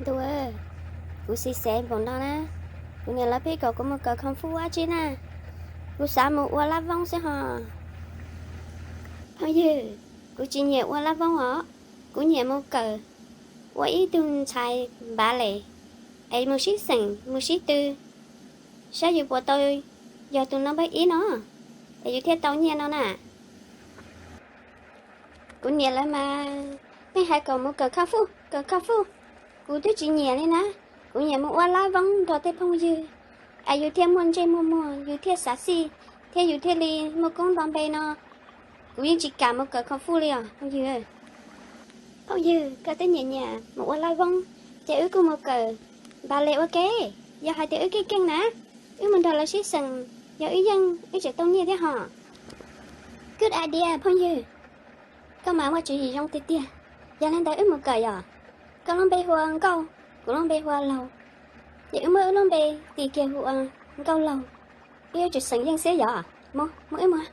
Ntuj, kuv xis xev npaum no na, kuv niam lawv pheej kom kuv mus kawm kung fu dab tsi na, kuv xav mus ua lab voob xwb hos. Phooj ywg, kuv tsis nyiam ua lab voob os, kuv nyiam mus kawm ua ib tug ntxhais npav les, es mus sib xeem mus sib tw, saib yus puas tau yog tus no npawb ib no, es yus thiaj tau nyiaj no na. Kuv niam lawv mas pheej hais kom mus kawm kung fu, kawm kung fu, kuv twb tsis nyiam li na. Kuv nyiam mus ua lab voob nrog tej phooj ywg, es yus thiaj muaj ntsej muaj muag, yus thiaj xav xij, thiab yus thiaj li muaj koob nto npe no. Kuv yeej tsis kam mus kawm kung fu li os phooj ywg. Phooj ywg, koj twb nyiam nyiam mus ua lab voob, ces wb kuj mus kawm npav les ua ke. Yog hais tias wb keej keej na, wb mus nrog lawv sib xeem, yog wb yeej wb tseem tau nyiaj thiab hos. Good idea phooj ywg, koj mas muaj tswv yim zoo tiag tiag. Yog li ntawd wb mus kawm yom. Koj lub npe hu ua Nkauj, kuv lub npe hu ua Laug, ces wb muab wb lub npe tis kiag hu ua Nkauj Laug, wb yuav tsum xeem yeej xwb yom. Mus, mus wb mus.